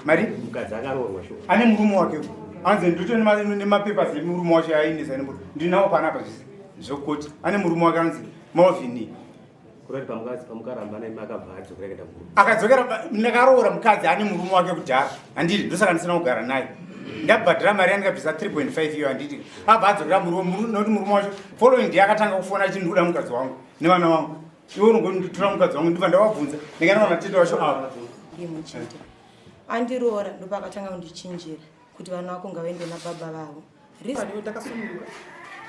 Mari? Mukadzi akaroorwa sure. Ane murume wake. Anzi ndito nemapapers emurume wacho ainesa nembo. Ndinawo panapa zvese. Zvekoti ane murume wake anzi Melvin. Kurati pamukadzi pamukaramba naye akabva adzokera kuenda kumurume. Akadzokera ndakaroora mukadzi ane murume wake kudhara. Handiti ndosaka ndisina kugara naye. Ndabhadhara mari yandikabvisa 3.5 iyo handiti. Abva adzokera murume nokuti murume wacho following day akatanga kufona achiti ndikuda mukadzi wangu nevana vangu. Iwe unongonditora mukadzi wangu ndibva ndavabvunza ndikaenda vanatete vacho ava. Ndimuchete. Andiroora ndopakatanga kundichinjira kuti vana vako ngavaende nababa vavo. Ndakasununguka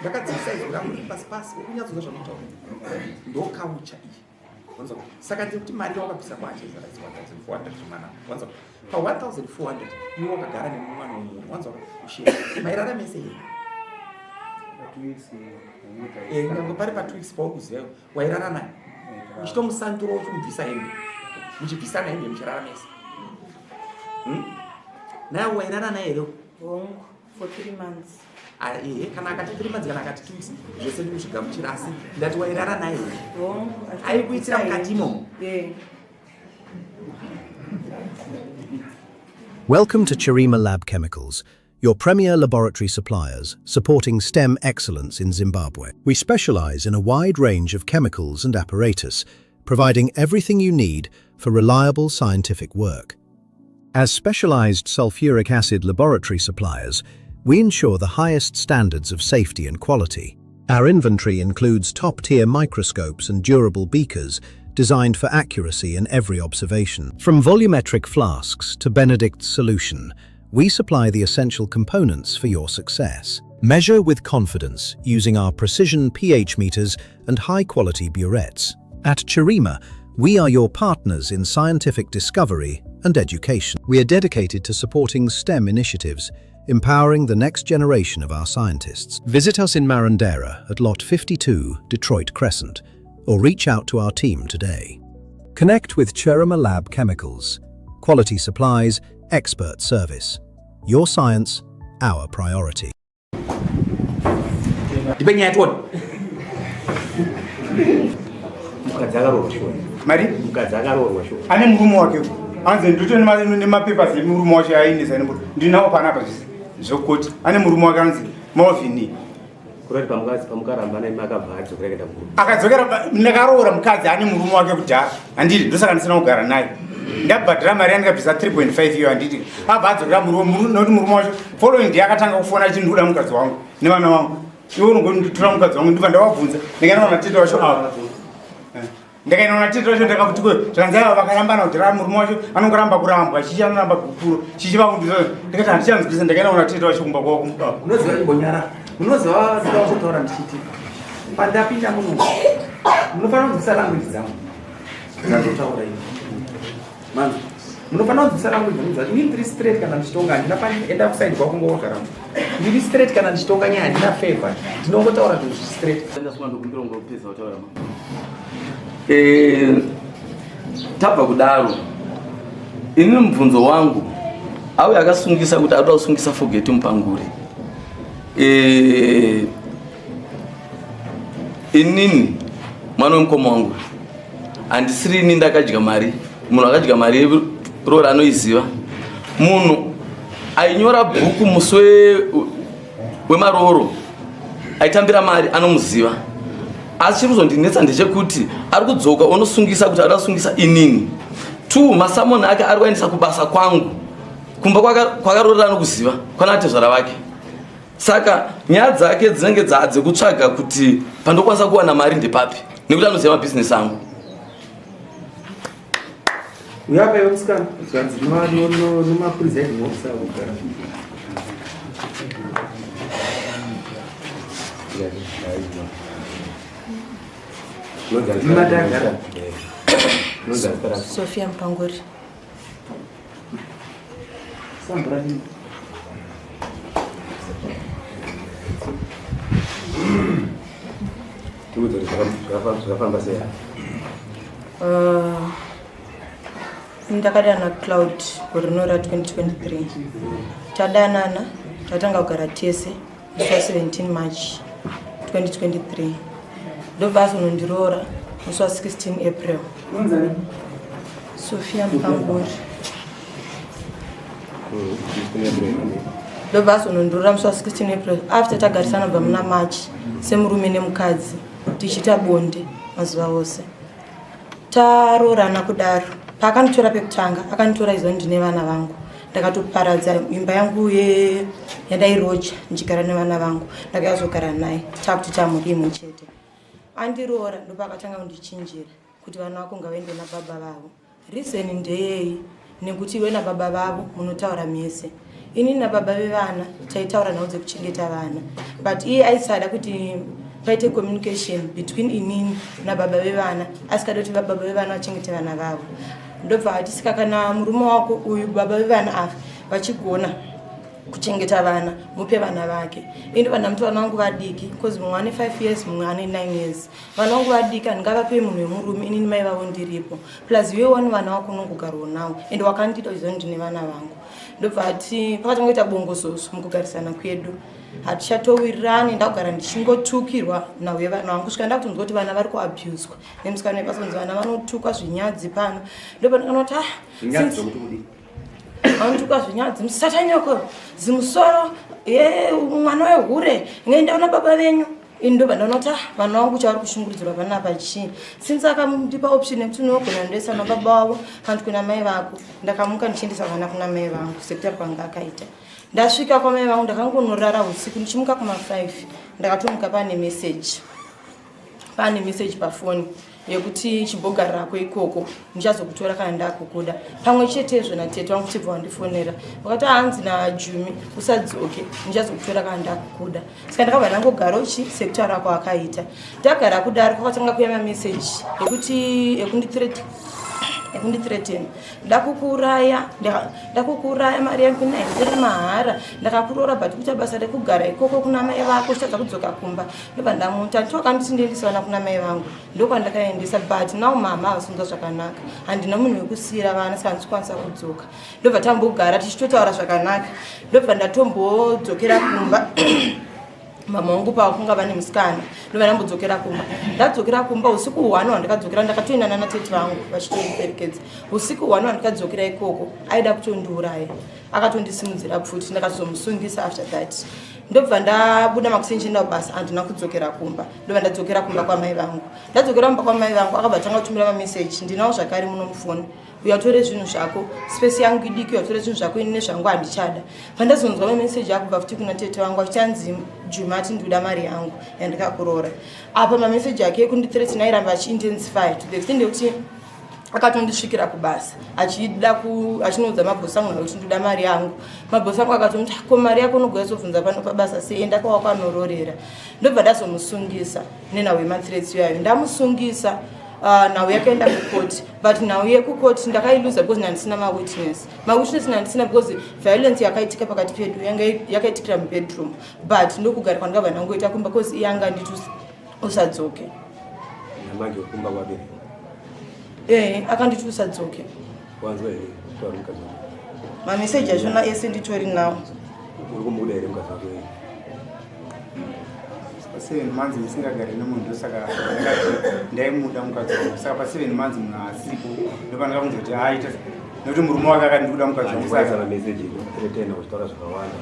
ndakadzikisa izwi rangu riri pasi pasi uri kunyatsonzwa zvandinotaura ndokaucha iyi wanzwa saka ndiri kuti mari yawakabvisa kwaacheza 1400 mwana wanzwa pa 1400 iwe wakagara nemumwana wemunhu wanzwa ushe mairara mese here eh, nyange pari pa two weeks pauri kuziva wairara naye uchitomusandura uchimubvisa hembe muchibvisana hembe muchirara mese hmm? naye wairara naye here hongu for three months ah, ehe kana akati three months kana akati two weeks zvese ndikuzvigamuchira asi ndati wairara naye here aikuitira mukati imomo Welcome to Chirima Lab Chemicals, your premier laboratory suppliers supporting STEM excellence in Zimbabwe. We specialize in a wide range of chemicals and apparatus, providing everything you need for reliable scientific work. As specialized sulfuric acid laboratory suppliers, we ensure the highest standards of safety and quality. Our inventory includes top-tier microscopes and durable beakers designed for accuracy in every observation. From volumetric flasks to Benedict's solution, we supply the essential components for your success. Measure with confidence using our precision pH meters and high-quality burettes. At Chirima, we are your partners in scientific discovery and education. We are dedicated to supporting STEM initiatives, empowering the next generation of our scientists. Visit us in Marondera at Lot 52, Detroit Crescent, or reach out to our team today. Connect with Chirima Lab Chemicals. Quality supplies, expert service. Your science, our priority. Ndipe nyaya tione. Mukadzi akaroorwa shuwa. Mari? Mukadzi akaroorwa shuwa. Ane murume wake. Anzi ndito nemapapers emurume wacho ainesa nembo. Ndinawo panapa zvese. Zvekoti ane murume wake anzi Melvin. Kurati pamukadzi pamukaramba naye akabva adzokera kuenda kumurume. Akadzokera ndakaroora mukadzi ane murume wake kudhara. Handiti ndosaka ndisina kugara naye. Ndabhadhara mari yandikabvisa 3.5 iyo handiti. Abva adzokera murume nokuti murume wacho following day akatanga kufona achiti ndikuda mukadzi wangu nevana vangu. Iwe unongonditora mukadzi wangu ndibva ndavabvunza ndikaenda vanatete vacho ava. Ndakaenda kuna tete vacho ndakakuti kwe zvakanzi ava vakarambana kudhara murume wacho anongoramba kurambwa chichi anoramba gupuro chichi vakundiza ndikati handichanzwisa ndakaenda kuna tete vacho kumba kwavo kumba. Unoziva imbonyara unoziva zita wachotaura ndichiti pandapinda muno munofanira kunzwisa language dzangu dzandotaura ini manzi munofanira kunzwisa language dzangu dzacho ini ndiri straight kana ndichitonga handina enda kusaidi kwako ngowagara ndiri straight kana ndichitonga nyaya handina favor ndinongotaura zvinhu zviri straight Eh, tabva kudaro ini mubvunzo wangu auye akasungisa kuti arikuda kusungisa forget mupanguri eh, inini mwana wemukoma wangu handisiri ini ndakadya mari munhu akadya mari yerora anoiziva munhu ainyora bhuku musi wemarooro aitambira mari anomuziva asi chiri kuzondinetsa ndechekuti ari kudzoka onosungisa kuti arikuda kusungisa inini two masamoni ake ari kuendesa kubasa kwangu kumba kwakarorera anokuziva kwana atezvara vake saka nyaya dzake dzinenge dzekutsvaga kuti pandokwanisa kuwana mari ndepapi nekuti anoziva mabhizinesi angu Uyapa iwe musikana zvanzi nemapresiding officer kugara. Ndimatagara. Sofia Mpanguri. Sambura nini? Tiudze kuti zvakafamba sei? Ndakadana Cloud gore rino ra 2023. Tadanana tatanga kugara tese musi wa 17 March 2023. Ndobva azonondiroora musi wa 16 April. Sofia Mpanguri. Ndobva azonondorora musi wa 16 April after tagarisana kubva muna March semurume nemukadzi tichiita bonde mazuva ose. Taroorana kudaro, paakanditora pekutanga akanditora izvo ndine vana vangu. Ndakatoparadza imba yangu yandairoja ndichigara nevana vangu, ndakazogara naye takuti tamhuri imwe chete. Andiroora ndopaakatanga kundichinjira kuti vana vako ngavaende nababa vavo. Reason ndeyei? Nekuti iwe nababa vavo munotaura mese. Ini nababa vevana taitaura nhau dzekuchengeta vana, but iye aisada kuti paite communication between inini nababa vevana, asikada kuti baba vevana vachengete vana vavo. Ndobva atisika kana murume wako uyu baba vevana ava vachigona kuchengeta vana, mupe vana vake. Ini ndobva ndamuti vana vangu vadiki, because mumwe ane 5 years, mumwe ane 9 years. Vana vangu vadiki handingavape munhu wemurume, inini mai vavo ndiripo, plus iwe wani vana vako unongogarwa nawo and wakandida uchiziva ndine vana vangu. Ndobva ati pakatangoita bongozozo mukugarisana kwedu, hatichatowirirani, ndakugara ndichingotukirwa nhau yevana vangu kusvika ndakutonzwa kuti vana vari kuabuswa nemusikana webasa, kunzi vana vanotukwa zvinyadzi pano. Ndobva ndakanoti ah, vanotukwa zvinyadzi, musatanyoko zimusoro ye mwana wehure, ngenda una baba venyu. Ini ndobva ndaona kuti ah, vana vangu chavari kushungurudzirwa panapa chii, since akandipa option yekuti unogona ndoisa nababa vavo kana kuti kuna mai vako. Ndakamuka ndichiendesa vana kuna mai vangu sekutaura kwanga akaita. Ndasvika kwamai vangu ndakangonorara usiku, ndichimuka kuma5 ndakatomuka pane message, pane message pafoni yekuti chibhoga rako ikoko, ndichazokutora kana ndakukuda. Pamwe chetezvo natete vangu chibva wandifonera vakati hanzi naJumi usadzoke, ndichazokutora kana ndakukuda. Saka ndakabva ndangogara uchi sekutaura kwaakaita. Ndagara kudaro kwakatanga kuya mameseji ekuti ekundithreaten, ndakukuuraya, ndakukuuraya, mari yangu inaindiri mahara, ndakakuroora but kuita basa rekugara ikoko kuna mai vako uchitadza kudzoka kumba. Ndobva ndamuta nditokanditi ndiendese vana kuna mai vangu, ndokwandakaendesa, but now mama havasunza zvakanaka, handina munhu wekusiyira vana, saka handikwanisa kudzoka. Ndobva tambogara tichitotaura zvakanaka, ndobva ndatombodzokera kumba. Mama wangu pakunga vane musikana, ndobva ndambodzokera kumba. Ndadzokera kumba usiku hwano hwandakadzokera, ndakatoenda nana tete vangu vachitondiperekedza. Usiku hwano hwandikadzokera ikoko aida kutondiuraya, akatondisimudzira pfuti, ndakazomusungisa after that. Ndobva ndabuda makuseni chienda kubasa, handina kudzokera kumba. Ndobva ndadzokera kumba kwamai vangu. Ndadzokera kumba kwamai vangu akabva tanga kutumira mameseji, ndinawo zvakare muno mufoni, uyatore zvinhu zvako, space yangu idiki, uyatore zvinhu zvako, ini nezvangu handichada. Pandazonzwa mameseji akubva futi kuna tete vangu achichanzi Juma ati ndikuda mari yangu yandikakuroora. Apa mameseji ake ekundithreaten airamba achiintensify to the extent yekuti akatondisvikira kubasa achida achinoudza mabhosi angu kuti ndikuda mari yangu. Mabhosi angu akatomuti ko mari yako unogona zobvunza pano pabasa sei, enda kwawakwanoororera. Ndobva ndazomusungisa nenhau yemathreats iyayo. Ndamusungisa, nhau yakaenda kukoti, but nhau yekukoti ndakailuza because ndandisina mawitness. Mawitness ndandisina because violence yakaitika pakati pedu yanga yakaitikira mubedroom, but ndokugara kwandakabva ndangoita kumba because iye anga anditi usadzoke. Namanje kumba kwabereki. Eh, akanditi usadzoke. Wanzwa here kutaura mukadzi wako? Mameseji achona ese nditori nawo. Uri kumuda here mukadzi wako? Pa7 months musingagari nemunhu, ndosaka ndakati ndaimuda mukadzi wangu. Saka pa7 months munhu asipo, ndopandakabvunza kuti aita nekuti murume wake akati ndikuda mukadzi wangu. Saka Saka mameseji ekuthreatena uchitaura zvakawanda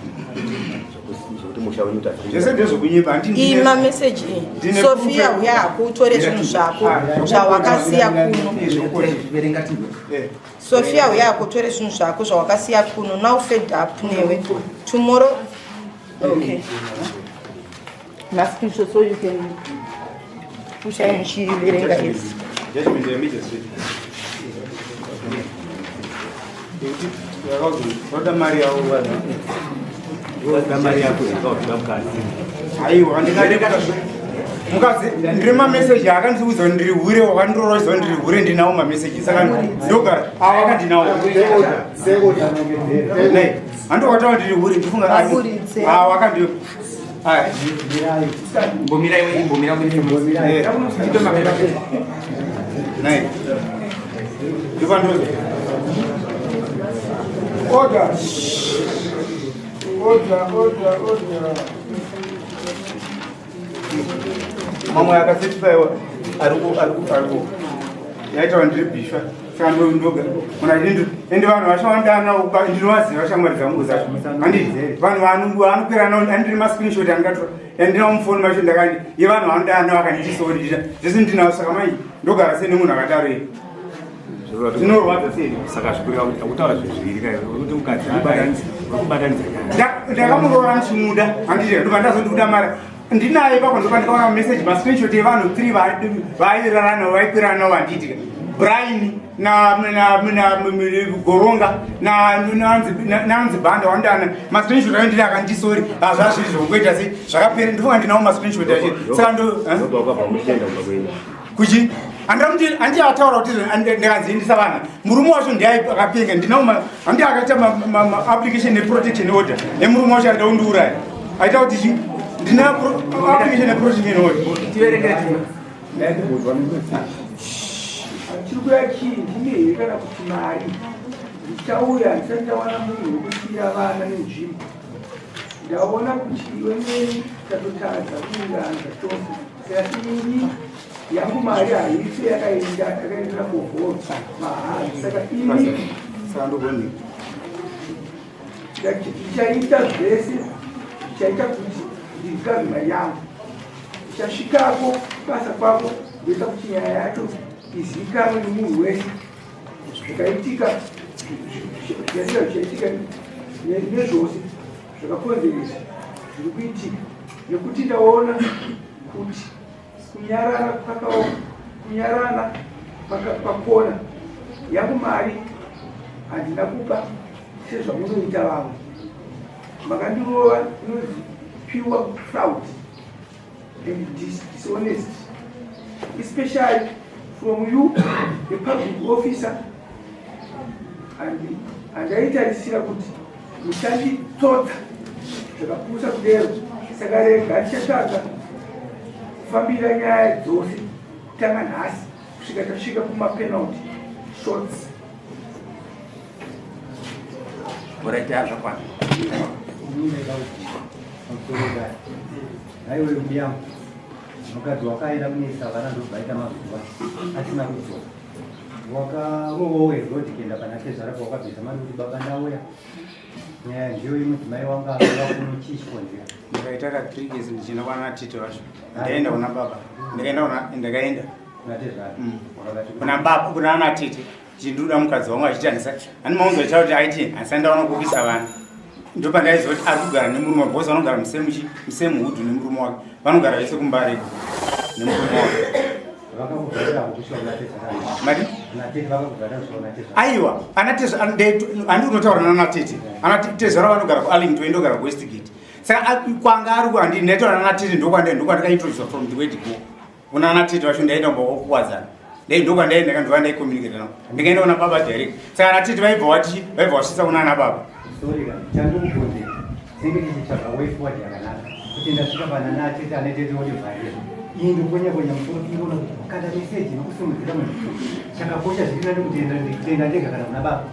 zvekuti musha wenyu utadzi. Zvese ndezvekunyepa, handi Iyi mameseji iyi. Ndine Sofia, proof uya hako utore zvinhu zvako Ah, zvawakasiya kuno. Zvekoti. Verenga tinzwe. Sofia, uya hako utore zvinhu zvako zvawakasiya kuno. Now fed up newe. Tomorrow. Okay. Mascreenshot so you can push muchiverenga ese. Judgment yamagistrate yekuti vakazoda mari yavo vanhu. Voda mari yako zvakakuda mukadzi. Aiwa, ndingade mukadzi, ndiri mameseji akandiudza kuti ndiri hure, wakandiroora kuti ndiri hure, ndinawo mameseji, saka ndogara awa akandinawo nei handokataura ndiri hure, ndifunga Vaburitse. awa akandi aya. Imbomira iwe, imbomira iwe. Ndipe mapepa. Nei ndipandoza. Order, order, order, order. Mamwe akacertifyiwa ariku yaitawa ndiri bhishwa. Saka ndoga kuna ende vanhu vacho vanodana ndinovaziva shamwari dzangu dzacho handiti vanhu vanokwira nao andiri mascreenshot andikatora andinawo mufoni macho ndakandi yevanhu vanodana vakanditisorira zvese ndinazvo saka mai ndogara sei nemunhu akadaro iye zvinorwadza sei saka zvikureva kuti akutaura zvinhu zviviri kai kuti mukadzi kubatanidza ndakamuroora ndichimuda handiti ndobva ndazondikuda mari ndinaye ipapo ndopa ndikaona message mascreenshot evanhu 3 vairara navo vaikwirana navo handiitika brian goronga nanzi banda wandana mascreenshot ayo ndine akandisori hazvazviri zvokuita sei zvakapera ndifunga ndinawo mascreenshot acho saka ndo kuchi handi ataura kuti ndikanziendesa vana murume wacho ndiye akapenga ndinawo handi akaita maapplication neprotection order nemurume wacho arida kundiuraya aita kuti chi ndina application neprotection order chiri kuya chii ndine here kana kuti mari ndichauya ndisati ndawana munhu wekusiira vana nenzvimbo ndaona kuti iwe neni tatotadza kuwirirana zvachose saka ini yangu mari haife yakaenda yakaendera kovhoro mahara saka ini ndichaita zvese ndichaita kuti ndirikave mari yangu ndichasvikako basa kwako ndoita kuti nyaya yacho izivikanwe nemunhu wese zvakaitika zvaitika zvichaitika nezvose zvakakonzeresa zviri kuitika nekuti ndaona kuti kunyarara kunyarana pakona yangu mari handina kupa sezvamunoita vamwe makandirova inonzi pure fraud and dishonest especially from you a public officer and handaitarisira kuti muchanditsotsa zvakapusa kudero saka rega ndichatsvaga kufambira nyaya dzose kutanga nhasi kusvika tasvika kumapenalty shots Oraita zvakwana. Aiwe mbuya mukadzi wakaenda kunesa vana ndobva aita mazuva asina kudzoka wakarowawo herodi kuenda pana tezvara pawakabvisa mari kuti baba ndauya nyaya ndiyo yemudzimai wanga auya kuno chii chikonzera ndakaita ka three years ndichienda kwana tete vacho ndaenda kuna baba ndakaenda kuna ndakaenda kuna tezvara mm. kuna baba kuna ana tete chinduda mukadzi wangu achiti handisa ani maunzo acha kuti aiti handisa ndaona kukisa vana ndopandaiziva kuti ari kugara nemurume wake because vanogara musame musame hood nemurume wake vanogara vese kumbare nemurume wake mati aiwa anatezva handi unotaura nanatete anatezvara vanogara kuarlington indogara kuwestgate saka kwanga ari handi ndaitaura nanatete ndokwandakaintroducwa from the word go kuna anatete vacho ndaenda kumba kwakuwadzana ndai ndokwandaenda kandova ndaicommunicate navo ndikaenda kuna baba direct saka anatete vaibva wati vaibva wasvitsa kuna ana baba sorry ka chandikubvunze tinenge tichitsvaga way forward yakanaka kuti ndasvika pana natete ane tete otivharira iyi ndokonya konya musoro tingoona kuti kukanda meseji nokusimudzira munhu chakakosha zviri nani kuti enda ndega kana kuna baba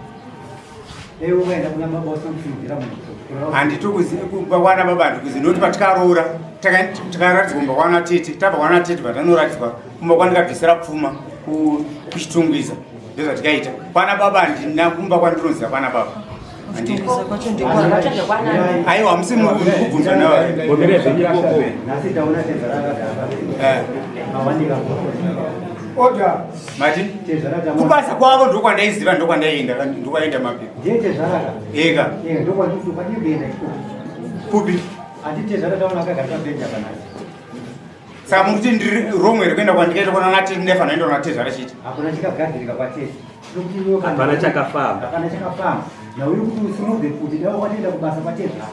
dai ukaenda kuna baba usina kusimudzira munhu handitokuziva kwana baba handikuzivi nokuti patikaroora takaratidzwa kumba kwana tete tabva kwana tete bvatanoratidzwa kumba kwandikabvisira pfuma kuchitungwiza ndozvatikaita kwana baba handina kumba kwandinoziva kwana baba aiwa hamusi mukubvunzwa mati kubasa kwavo ndokwandaiziva ndokwandaienda ndokwaenda mapi eka kupi saka mukuti ndiri wrong here kuenda kwandikaita kona natete ndaifanira kuenda kuna tezvara chete hakuna chakagadzirika kwatete hapana chakafamba hapana chakafamba nauyu kuti usimudze pfuti dai wakatoenda kubasa kwatezvara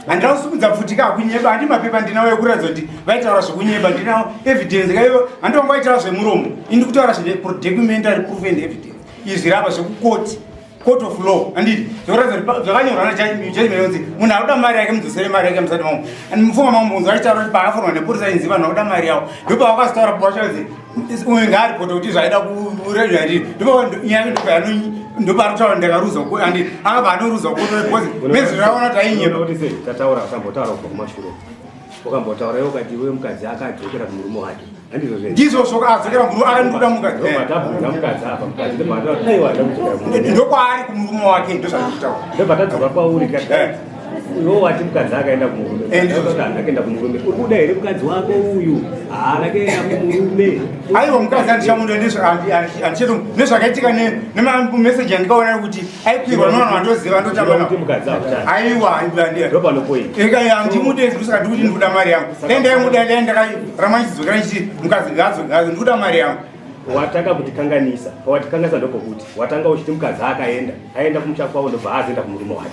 handina kusimudza pfuti ka kunyeba handi mapepa ndinawo ekuratidza kuti vaitaura zvekunyeba ndinawo evidence kaivo handi vanga vaitaura zvemuromo ini kutaura zvine documentary proof and evidence izvi rapa zvekukoti court of law handiti zvekuratidza kuti zvakanyorwa najudgment yonzi munhu akuda mari yake mudzosere mari yake musati mamu and mufunga mambo unzi vachitaura kuti paakafonwa nepurisa inzi vanhu vakuda mari yavo ndopavakazotaura pavachanzi uyu ngaaripota kuti zvaida kurejwa ndii ndopanyaya ndopaari kutaura ndakaruza andi akabva anoruza kuto because mezi zvakaona kuti ainyepa kuti sei tataura usambotaura kubva kumashure ukambotaura iwe ukati iwe mukadzi akadzokera kumurume wake. Ndizvozvo adzokera murume akandoda mukadzi. Ndokwaari kumurume wake ndozvandikutaura. Ndobva kwauri kati. Eh. Iwe wati mukadzi akaenda kumurume. Eh, akaenda kumurume. Uri kuda here mukadzi wako uyu? Haana kuenda kumurume. Aiwa mukadzi andichamuda ndizvo nezvakaitika nemameseji andikaona kuti aikwirwa nevanhu vandoziva ndotamba navo. Mukadzi akuchada. Aiwa ndopanopoita. Andimude ndosaka ndikuti ndikuda mari yangu. Dai ndaimuda dai ndakaramba ndichidzokera ndichiti mukadzi ngaadzoke ndikuda mari yangu. Watanga kutikanganisa. Pawatikanganisa ndopokuti watanga uchiti mukadzi akaenda aenda kumusha kwavo ndobva azoenda kumurume wake.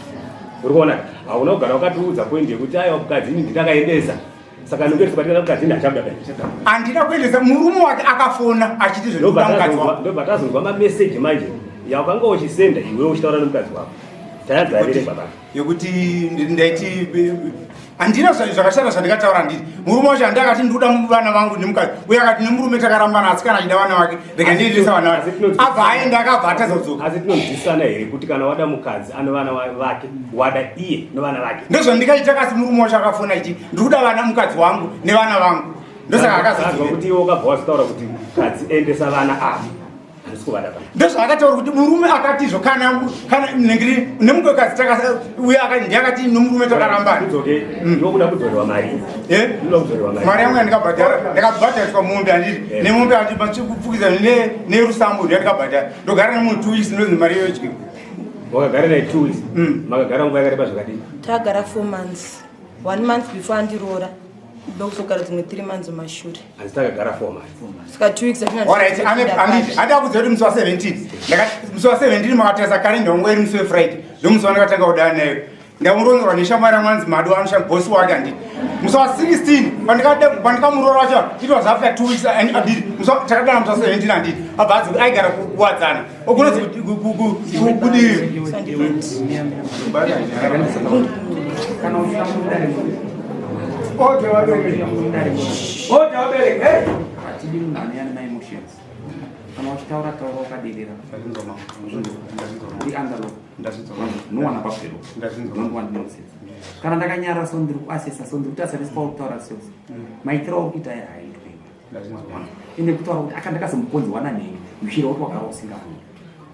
Uri kuona hauna kugara wakatiudza point yekuti aiwa mukadzi ini nditakaendesa. Saka ndongeti kwatikana mukadzi ini hachabuda dai. Handina kuendesa murume wake akafona achiti zvinoda mukadzi wako. Ndobva tazonzwa mameseji manje yakanga uchisenda iwe uchitaura nemukadzi wako. Tayanzi averengwa baba. Yekuti ndaiti handina zvakashata zvandikataura handiti murume wacho handi akati ndikuda vana vangu nemukadzi uye akati nemurume takarambana asi kana achida vana vake rega ndiendesa vana vake abva aenda akabva atadza kudzoka asi tinonzwisana here kuti kana wada mukadzi ano vana vake wada iye nevana vake ndozvandikaita kasi murume wacho akafona achiti ndikuda vana mukadzi wangu nevana vangu ndosaka akazozwa kuti iwe ukabva wazotaura kuti mukadzi endesa vana ava Ndozvaakataura kuti murume akatizvo kana kana nengiri nemukadzi uye ndiakati nomurume takarambana. Ndokuda kudzorerwa mari. Eh? Mari yangu yandikabhadhara ndakabhadhariswa mombe handiti eh. nemombe handiti kupfukidza nerusambo ndiyandikabhadhara ndogara nemunhu 2 weeks ndonzi mari iyoyo. Wakagara naye 2 weeks. Mm. Makagara nguva yakareba zvakadii? Tagara 4 months. 1 month before andiroora. Ndokuzogara dzimwe 3 months mumashure. Asi takagara 4 months. Saka 2 weeks atina. Alright, ane anditi ada kuziva kuti musi wa 17. Ndakati musi wa 17 makatarisa kalenda wangu iri musi we Friday. Ndomusi wandakatanga kudana naye. Ndamuronzerwa neshamwari yangu anzi Madu anoshanda boss wake anditi. Musi wa 16 pandikada pandikamuroora wacho it was after 2 weeks and anditi musi takadana musi wa 17 anditi. Abva adzi aigara kuwadzana. Okunonzi kudii? Kana usina mudare Ode vabereki. Ode vabereki. Hey! Hatidi munhu anouya nemaemotions. Kana uchitaura taura wakaderera. Be under law. No one above the law. Don't want nonsense. Kana ndakanyara so ndiri kuasesa so ndiri kutarisa nesi pauri kutaura so. Maitiro auri kuita aya haaitwe. Ende kutaura kuti aka ndakazomukonzi nanhengi uchiira kuti wagara usingamundi.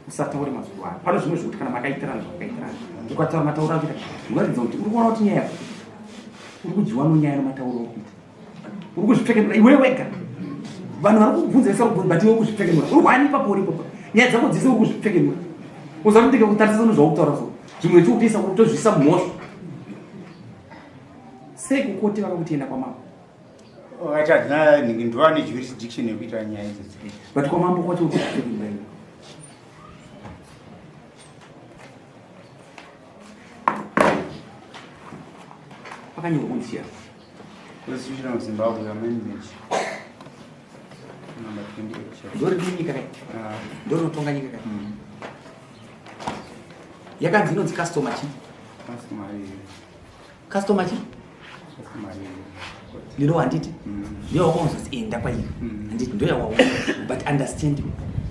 Usataure mazuva ano. Pane zvimwe zvekuti kana makaitirana zvakaitirana. Ukataura matauro akuita unoratidza kuti uri kuona kuti nyaya yako uri kudyiwa nonyaya nematauro uri kuita. Uri kuzvipfekenura iwe wega. Vanhu vari kubvunza vese kubvunza but iwe uri kuzvipfekenura. Uri wani ipapo uri ipapo. Nyaya dzako dzese uri kuzvipfekenura. Unoziva kuti ndikakutarisa zvauri kutaura so. Zvimwe zvichikutoisa kutozviisa mhosva. Sei kukoti vakakuti enda kwamambo? Vakati hadzina nhingi ndovane jurisdiction yekuita nyaya idzodzo. But kwamambo kwacho uri kuzvipfekenura iwe. Pakanyorwa kunzi chii apa? Constitution of Zimbabwe Amendment number 28. Ndori nyika kai? Ah. Ndorinotonga nyika kai? Yakanzi inonzi customer chii? Customary. Customer chii? Customary. Lero handiti? Ndiyo wakaunzwa enda kwairi. Handiti ndoya waona. But understand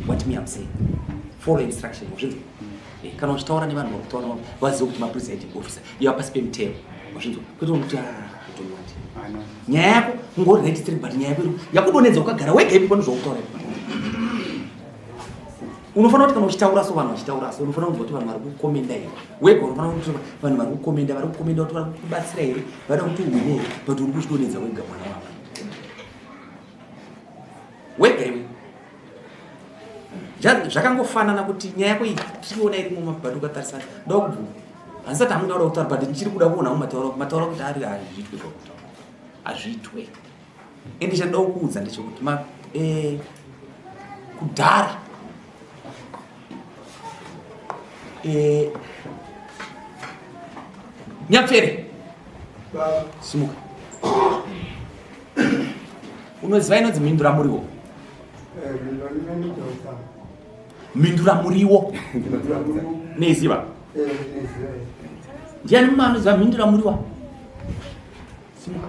what me I'm saying. Follow instruction. Wazvinzwa? Eh, kana uchitaura nevanhu vari kutaura navo vazive kuti mapresiding officer iva pasi pemutemo. Wazvinzwa? Kwete kuti ah, I don't want. I know. Nyaya yako ungori right straight but nyaya yako yakudonedza ukagara wega ipi pane zvaukutaura ipi. Unofanira kuti kana uchitaura so vanhu vachitaura so unofanira kunzwa kuti vanhu vari kukomenda here. Wega unofanira kuti vanhu vari kukomenda vari kukomenda kuti vari kubatsira here vada kuti uhwine here but uri kuzvidonedza wega mwana wako. Wega iwe. Zvakangofanana kuti nyaya yako iyi tiriona irimo mabhati ukatarisa ndoda kubvuma. Handisati hangu ndauda kutaura but ndichiri kuda kuona hangu matauro matauro kuti ari hazviitwe zvakutaura. Hazviitwe. Ende chandoda kukuudza ndechekuti ma eh, kudhara eh, Nyapfere simuka. Unoziva inonzi mhindura muriwo? Mhindura muriwo neiziva ndiani mumwe anoziva mhindura muriwo? Simuka.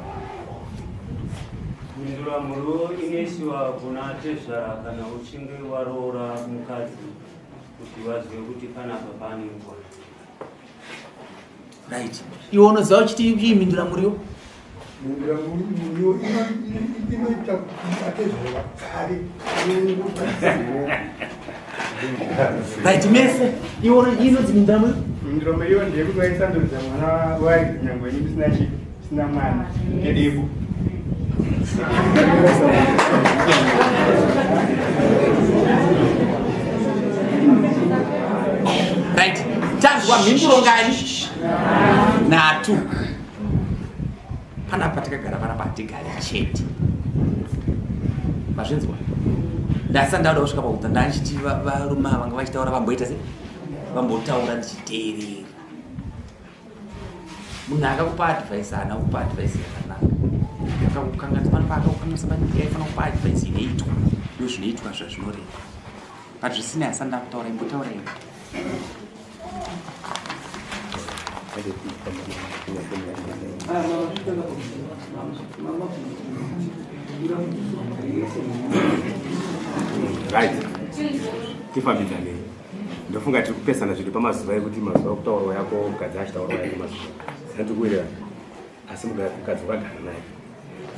Mhindura muriwo inoisiwa kuna tezvara kana uchinge waroora mukadzi kuti vazive kuti panapa pane ngoni. Right. Iwe unoziva uchiti chii mhindura muriwo? Mhinduramuyo inoita kuti atezvara vapfave. Right, mese iwo inonzi mhinduramuyo. Mhinduramuyo ndeyekuti vaisandurudza mwana waridzi nyangwe ini ndisina chii sina mwana nedebo. Right, tanzwa mhinduro ngani? Nhatu. Panapa takagara panapa hatigari chete. Mazvinzwa? Ndasati ndauda kusvika pakubva ndachiti varume ava vanga vachitaura vamboita se vambotaura ndichiteerera. Munhu akakupa advice haana kukupa advice yakanaka. Akakukanganisa pano paakakukanganisa pane yaifanira kupa advice inoitwa. Ndozvinoitwa zvazvinoreva. But zvisinei asati ndakutaura imbotaura iwe. Right. Tifambidzanei. Ndofunga tiri kupesana zviri pamazuva ekuti mazuva okutaurwa yako mukadzi achitaurwa yako mazuva. Sina tiri kuwirirana. Asi mukadzi wakagara naye.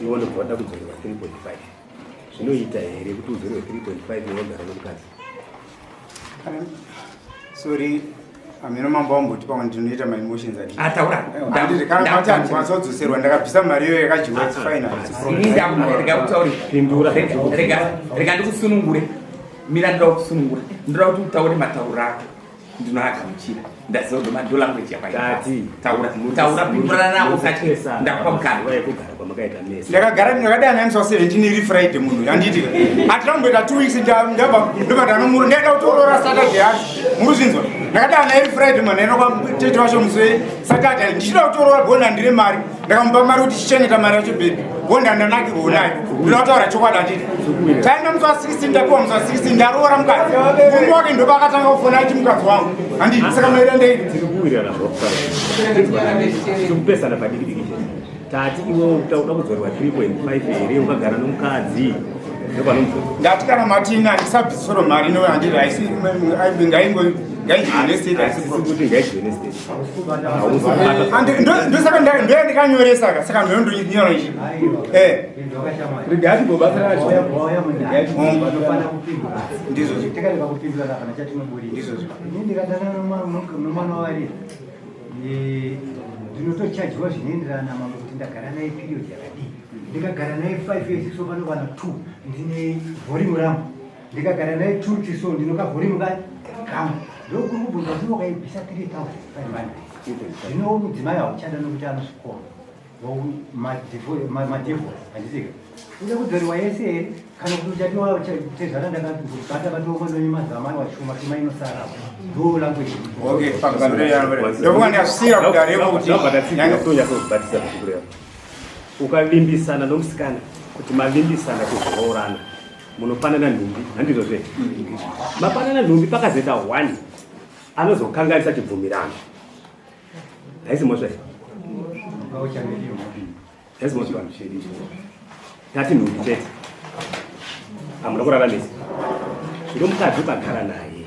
Iwe unobva wada kudzorerwa 3.5. Zvinoita here kuti udzorerwe 3.5 iwe wagara nomukadzi? Sorry, ameno mambo wamboti pamwe ndinoita my emotions ati. Ah, taura. Kana ndikwanisa kudzoserwa ndakabvisa mari iyoyo yakadyiwa it's fine. Ini ndakurega kutaura. Pindura. Rega rega ndikusunungure. Mira ndoda kusunungura. Ndoda kuti utaure matauro ako. Ndinoagamuchira. Ndaziva kuti ndo language yakwaitati. Taura. Taura pindurana nako kati ndakupa mukana. Kugara kwamakaita mese. Ndakagara ndakadana naye musi wa 17 iri Friday munhu handiti. Hatina kumboita 2 weeks ndabva ndobva ndanomuru ndaida kutoorora Saturday yacho. Muri kuzvinzwa? Ndakadana naye iri Friday munhu ndaenda kwa tete wacho musi we Saturday ndichida kutoorora bhona handine mari. Ndakamupa mari kuti chichengeta mari yacho baby. Bonda ndanakirwa nayo. Ndinoda kutaura chokwadi handiti. Taenda musi wa 16 ndapiwa musi wa 16 ndaroora mukadzi. Murume wake ndopaakatanga kufona achiti mukadzi wangu. Handiti saka maida ndei? Tiri kuwirirana zvokutaura. Tiri kupesana padiki diki chete. Tati iwe uda kudzorerwa 3.5 here ukagara nomukadzi? Ndopanomubvunza. Ndati kana mati ini handisabvisoro mari ino handiti haisi ngaingo ngaidyiwe nestate haisi Asi kuti ngaidyiwe nestate. Ndosaka ndoya ndikanyoresa ka saka ndondonyora ichi. Eh. Regai timbobatsirana Ndizvozvo. Tikarega kupindurana kana chatinoburira. Ndizvozvo. Ini ndikadanana nomwana wavari ndinotochajiwa zvinoenderana namambo kuti ndagara naye period yakadii. Ndikagara naye 5 years so panokwana 2 ndine volume rangu. Ndikagara naye 2 weeks so ndinoka volume kangu. Ndokuri kubvunza kuti wakaibvisa 3500. Zvino mudzimai hauchada nokuti anosvikora. Madivorce handisika. Uda kudzoriwa yese here kana kuti uchatiwa tezvara ndakabata batoko ndonyima zamai washuma shuma inosara. Ndo language. Okay, ndofunga ndasvira kudareko kuti Tonyatsokubatisa zvikureva. Ukavimbisana nomusikana kuti mavimbisana kuzoroorana munopanana nhumbi handizvo zve mapanana nhumbi pakazoita one anozokanganisa chibvumirano haisi mhosva here haisi mhosva tati nhumbi chete hamuna kurara mese zvino mukadzi ukagara naye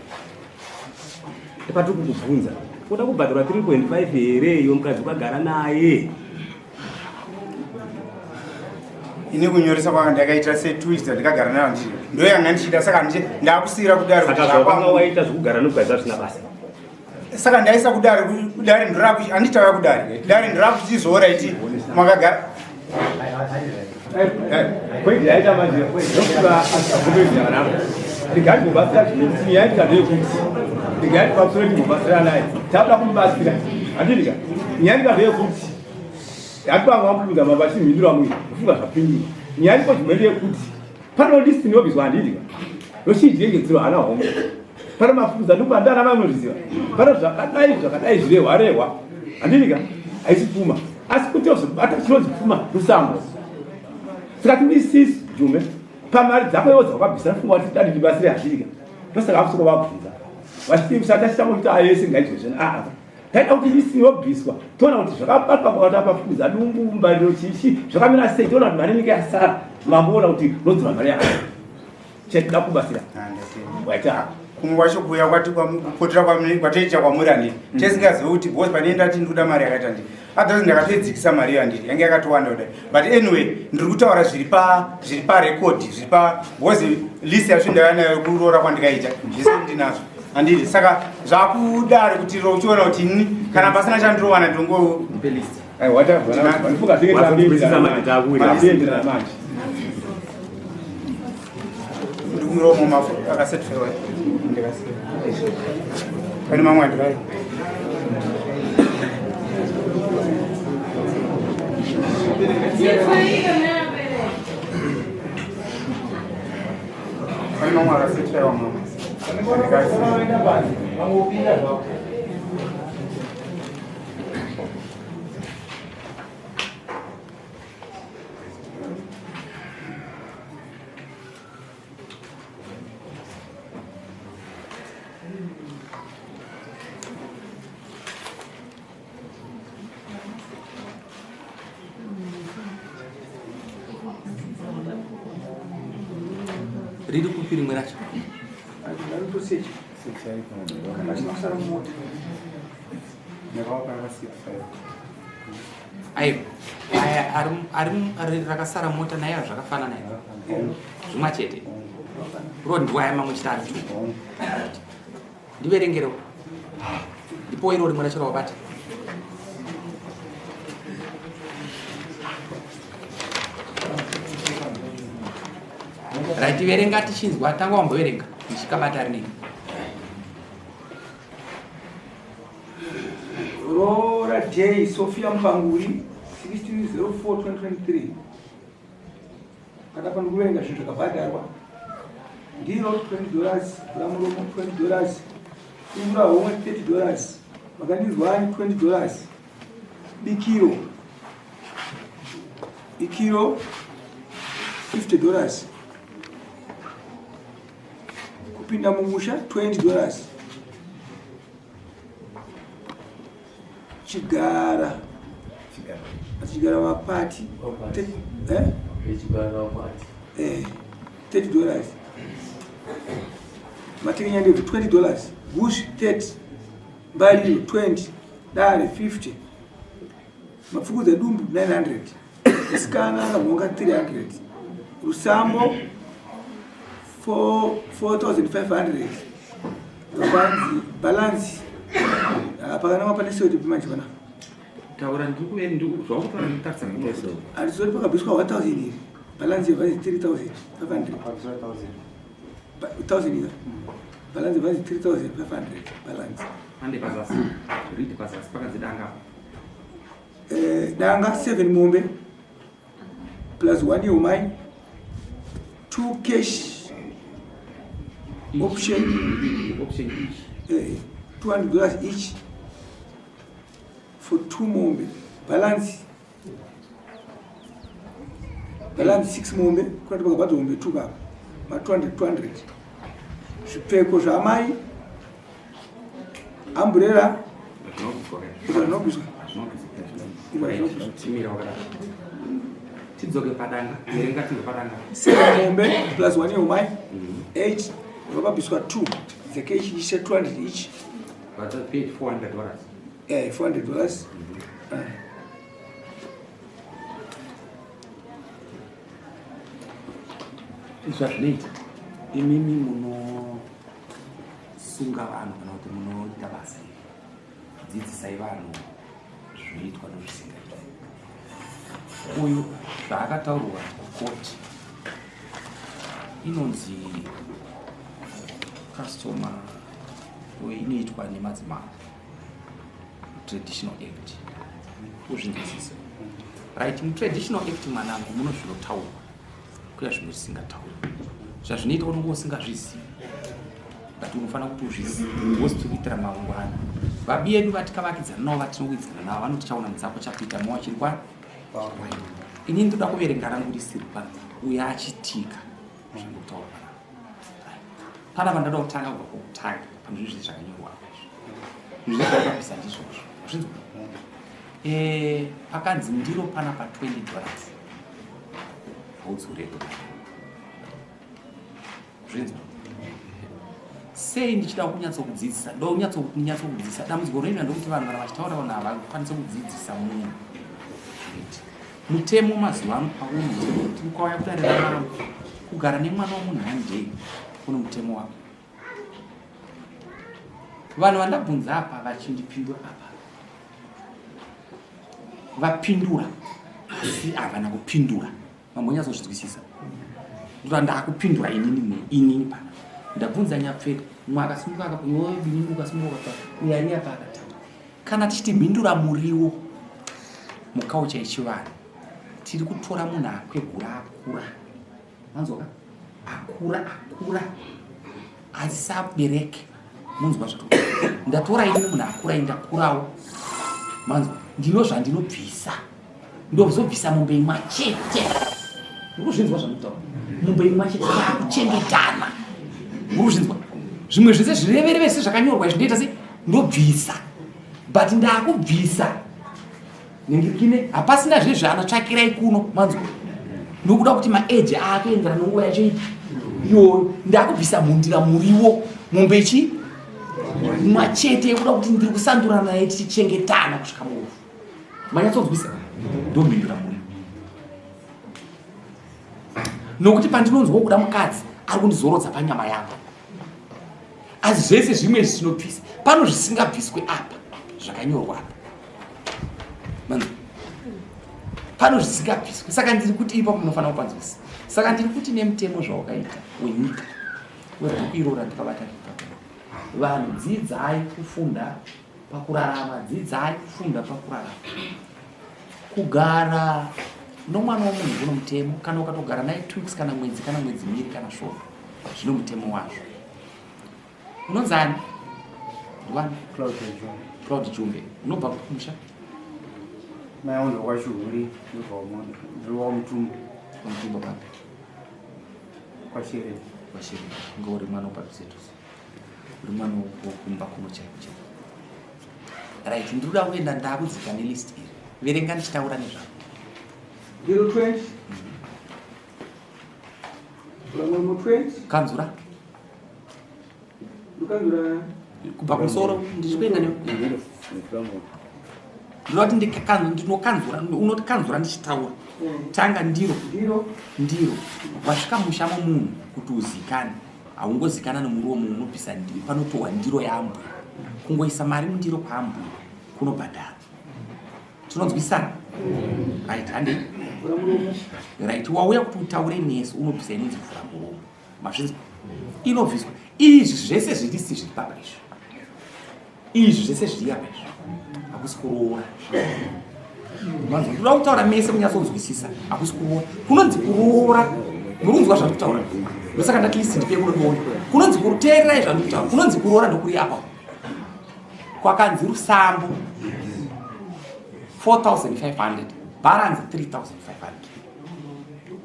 ndipatiri kukubvunza uda kubhadharwa 3.5 here iwe mukadzi ukagara naye ini kunyoresa kwanga ndakaita se 2 weeks ndakagara nayo ndiri ndoyanga ndichida saka ndichi ndakusiyira kudare saka zvawakanga waita zvekugara nokugara zvisina basa saka ndaisa kudare kudare ndoraku handitauya kudare dare ndorakuchizoora iti makagara Point yaita manje ndokuva asikuita navo. Regai kumbobatsira zvinoiti yaita ndeyekuti regai tibatsire timbobatsira naye. Takuda kumubatsira. Handiti ka? Nyaya ika ndeyekuti hatipanga wamupinza mamba achimhindura mwe kufunga zvapindura. Nyaya iko chimwe ndeyekuti pane list inobviswa handiti ka? Yochijengedzero hana homwe. Pane mafuza ndokubanda ana mai munozviziva. Pane zvakadai zvakadai zvirehwa rehwa. Handiti ka? Haisi pfuma. Asi kuti uzobata chinonzi pfuma rusambo. Saka timisisi Jume pamari dzako iwo dzawakabvisa funga kuti dadi ndibatsire handiti ka? Ndosaka vakusoko vabvunza. Vachiti usati achitanga kuti ayese ngaizvozvo. Ah ah. Taida kuti list yobviswa toona kuti zvakabatwa pakati apa fuza dumbu mbariro chichi zvakamira sei toona kuti mari inenge yasara mamboona kuti unodzora mari yako. Chetida kubatsira. Waita hako. Kumwe kwacho kuuya kwati kupotera kwataiita kwamuri handiti mm. tisingazivi kuti because pane ndati ndikuda mari yakaita ndii otherwise ndakatoidzikisa mari iyo handiti yange yakatowanda kudai but anyway ndiri kutaura zviri pa zviri parekodi zviri pa because list yacho ndaiva nayo kuroora kwandikaita zvese ndinazvo handiti saka zvakudari kuti uchiona kuti ini kana pasina chandirowana ndongo Ndikumiromo mafu akasetifaiwa ndikasiya. Pane mamwe andikai. Pane mamwe akasetifaiwa mamwe. Andikasiya. Riri kupi rimwe racho? Aiwa, aya ari rakasara mota naye zvakafanana here? Zvimwa chete. Ro ndiwo aya mamwe chete ari tu. Ndiverengerewo. Ndipo iro rimwe racho rawabata. Right, verenga tichinzwa, tanga wamboverenga ndichikabata rinei. Roora Day Sophia Mupanguri 1604-2023 kana pano kuverenga zvinhu zvakabhadharwa ndiro 20 dollars ramuromo 20 dollars ingura homwe 30 dollars makandinzwani 20 dollars bikiro bikiro 50 dollars kupinda mumusha 20 dollars chigara chigara mapati eh? 30 dollars matekenya ndebvu 20 dollars gush 30 mbariro 20 dare 50 mapfukudza dumbu 900 Musikana akanhonga 300 rusambo 4500 kwanzi balance ah, pakanama pane soti manje pana taura ndikuzvakutora ndikutarisa handizoti pakabviswa 1000 iri balance yevanzi 3500 1000 ira balance yevanzi 3500 balance ande pazasi read pazasi pakanzi danga Eh, danga 7 mombe plus 1 yeumai 2 cash option option each eh, 200 dollars each for 2 mombe balance balance 6 mombe kunati pakabhadha mombe 2 kapa ma 200 200 zvipfeko zvaamai amburera zvinobviswa tidzoke padanga verenga tibve padanga seven mombe plus one yeumai eight vakabviswa two dzekechi each 200 each but paid 400 dollars eh 400 dollars mm -hmm. Zvazvinoita imimi munosunga vanhu kana kuti munoita basa iri, dzidzisai vanhu zvinoitwa nozvisingaitwi. Uyu zvaakataurwa kukoti inonzi customer inoitwa nemadzimambo traditional act uzvinzwisise right mutraditional act mwanangu muno zvinotaurwa kuya zvimwe zvisingataurwi zvazvinoita unonge usingazvizivi but unofanira kuti uzvizive wozitokuitira mangwana vabi yedu vatikavakidzana navo vatinowidzana navo vanoti chaona mudzako chakuita mowa chiri kwa ini ndoda kuverenga rangu risiri pa uyo achitika zvandikutaura panapa panapa ndoda kutanga kubva kwokutanga pane zvinhu zvese zvakanyorwa apa izvi zvinhu zvese zvakabvisa ndizvozvo zvinzwa eh, pakanzi ndiro panapa 20 dollars haudzorerwe zvinzwa Sei ndichida kunyatsokudzidzisa? Ndonyatsokudzidzisa. Dambudziko rinoita ndokuti vanhu kana vachitaura vanhu havakwanise kudzidzisa munhu. Mutemo mazuva ano pauri mutemo kuti ukauya kudare ramambo kugara nemwana womunhu handei kune mutemo wako. Vanhu vandabvunza apa vachindipindura apa vapindura asi havana kupindura mambonyatsozvinzwisisa ndoda ndakupindura inini mwe inini pana ndabvunza nyapfeka mumwe akasimuka akaiwe binini ukasimuka ukataura uyo ari apa akataura kana tichiti mhindura muriwo mukaucha yechivanhu tiri kutora munhu akwegura akura manzwaka akura akura asisabereke munzwa zvato ndatora ini munhu akura ini ndakurawo manzwa ndino zvandinobvisa ndozobvisa mombe imwa chete urikuzvinzwa zvandikutaura mombe imwa chete takuchengetana urikuzvinzwa zvimwe zvese zvirevereve se zvakanyorwa izvi ndoita se ndobvisa but ndakubvisa ningirikine hapasina zvezvaana tsvakirai kuno manzwa nokuda kuti maeji aakuenderana nonguva yacho ipi iyoyo ndakubvisa mhundira muriwo mombe ichi machete yekuda kuti ndiri kusandurana naye tichichengetana kusvika murufu manyatsonzwisa ndomhindura muriwo nokuti pandinonzwa kuda mukadzi ari kundizorodza panyama yangu asi zvese zvimwe zvinobvisa pano zvisingabviswe apa zvakanyorwa apa pano zvisingabviswe saka ndiri kuti ipapo munofanira kupanzwisa saka ndiri kuti nemutemo zvawakaita wenyika webhuku iro randikabata ipapo vanhu dzidzai kufunda pakurarama dzidzai kufunda pakurarama kugara nomwana womunhu kuno mutemo kana ukatogara naye two weeks kana mwedzi kana mwedzi miri kana svondo zvino mutemo wazvo unonzani ndiwani Claude Jumbe unobva kumusha mai unobva kwachihuri ndobva wamutumbo wamutumbo papi kwashere kwashere inga uri mwana upaduzetuze uri mwana wokumba kuno chaiko chaiko right ndiri kuda kuenda ndakudzika nelist iri verenga ndichitaura nezvako ndiro 20 muromo 20 kanzura ndokanzura kubva kumusoro ndichikuenda ne ndinoda kuti ndinokanzura unokanzura ndichitaura tanga ndiro ndiro ndiro wasvika musha momunhu kuti uzikane haungozikana nomuromo unobvisa ndiro panotohwa ndiro yaambuya kungoisa mari mundiro kwaambuya kunobhadhara tinonzwisana right handei right wauya kuti utaure nesu unobvisa inonzi vhura muromo mazvinzwa inobviswa izvi zvese zvirisi zviri papa izvi izvi zvese zviri apa izvi hakusi kuroora manzwa ndoda kutaura mese kunyatsonzwisisa hakusi kuroora kunonzi kuroora muri kunzwa zvandiri kutaura ndosaka ndati list ndipe kuno ndione kunonzi kuteererai zvandiri kutaura kunonzi kuroora ndokuri apa kwakanzi rusambo 4500 balance 3500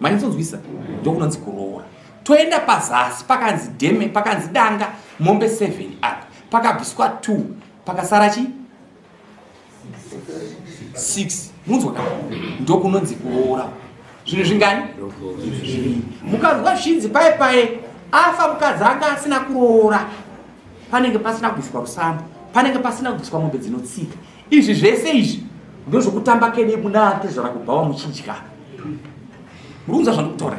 manyatsonzwisisa ndokunonzi kuroora toenda pazasi pakanzi dheme pakanzi danga mombe 7 apa pakabviswa 2 pakasara chi 6 munzwa ka ndokunonzi kuroora zvinhu zvingani zviviri mukanzwa zvichinzi paye paye afa mukadzi anga asina kuroora panenge pasina kubviswa rusambo panenge pasina kubviswa mombe dzinotsika izvi zvese izvi ndozvokutamba kede munate zvarakubhawa muchidya murikunzwa zvandikutaura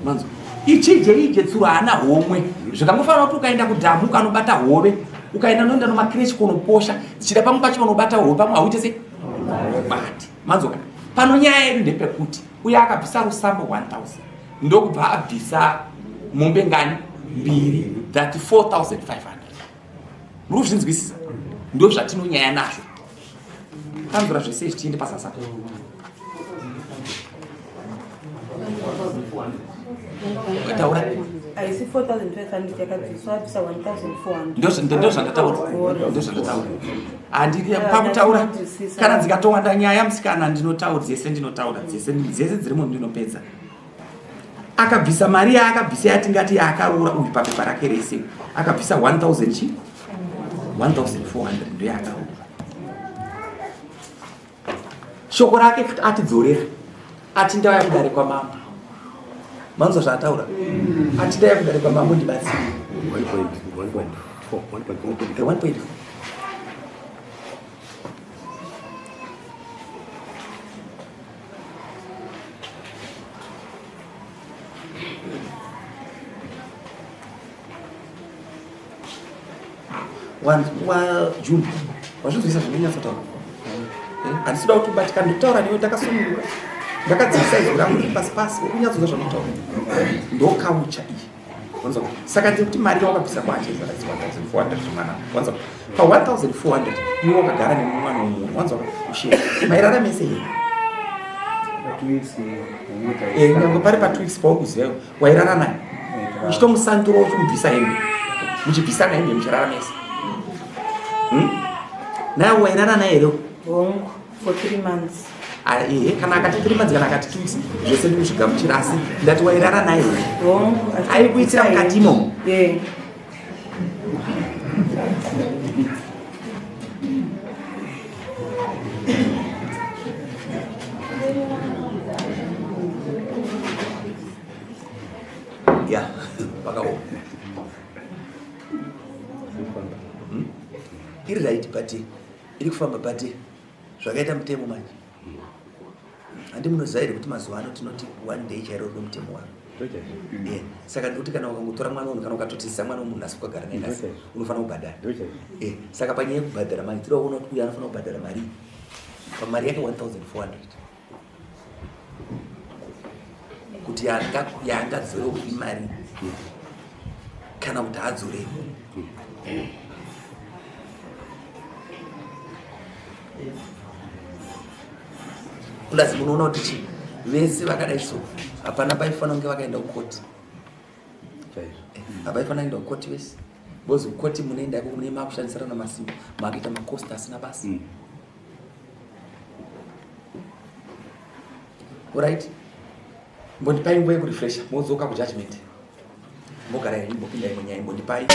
manzwa ichije ije tsuro haana homwe zvakangofanira kuti ukaenda kudhamu ukanobata hove ukaenda noenda nomakirechi kunoposha dzichida pamwe pacho unobata hove pamwe hauite sei bati manzwa pano nyaya yedu ndepekuti uye akabvisa rusambo 1000 ndokubva abvisa mombe ngani mbiri that 4500 muri kuzvinzwisisa ndozvatinonyaya nazvo kanzura zvese izvi tiende pasasa taura haisi 4500 yakabviswa abvisa 1400 ndozvandataura ndozvandataura handiri pakutaura kana dzikatowanda nyaya musikana ndinotaura dzese ndinotaura dzese dzese dzirimo ndinopedza akabvisa mari yaakabvisa yatingati yaakaroora uyu papepa rake rese akabvisa 1000 chi 1400 ndoyaakaroora shoko rake futi atidzorera ati ndauya kudare kwamambo manzwa zvaataura ati ndauya kudare kwamambo ndibatsire 1.4 1.4 1.4 wajumbe wazvinzwisa zvinonyatsotaura eh, handisi kuda kuti ubatikane ndikutaura newe ndakasununguka ndakadzivisa izwi rangu riri pasi pasi uri kunyatsonzwa zvanotaura ndokaucha iyi wanzwa saka ndiri kuti mari yawakabvisa kwaacheza 1400 zvemwana wanzwa pa 1400 iwe wakagara nemwana wemunhu wanzwa ushe mairara mese here eh, nyange pari pa two weeks pawakuzivayo wairara naye uchitomusandura uchimubvisa hembe muchibvisana hembe muchirara mese hmm? naye wairara naye here hongu for three months ah, ehe kana akati three months kana akati two weeks zvese ndikuzvigamuchira asi ndati wairara naye here hongu aikuitira mukati imomo ya vakaoma hmm? iri right but iri kufamba but zvakaita mutemo manje handi munoziva here kuti mazuva ano tinoti one day chairo rino mutemo waro eh, saka ndikuti kana ukangotora mwana unhu kana ukatotizisa mwana wemunhu asi ukagara naye nhasi unofanira kubhadhara eh, saka panyaya yekubhadhara mari tinoda kuona kuti uyu anofanira kubhadhara mari pamari yake 1400 kuti yaangadzorewo imari kana kuti adzorei plus munoona kuti chii vese vakadai so hapana paifanira kunge vakaenda kukoti eh, hapaifanira kuenda kukoti vese because kukoti munoenda ikoko mune makushandisirana masimba makuita makosti asina basa mm. Alright. Mbondipai nguva yekurefresha modzoka kujudgment. Mogara henyu mbopinda imwe nyaya mbondipai.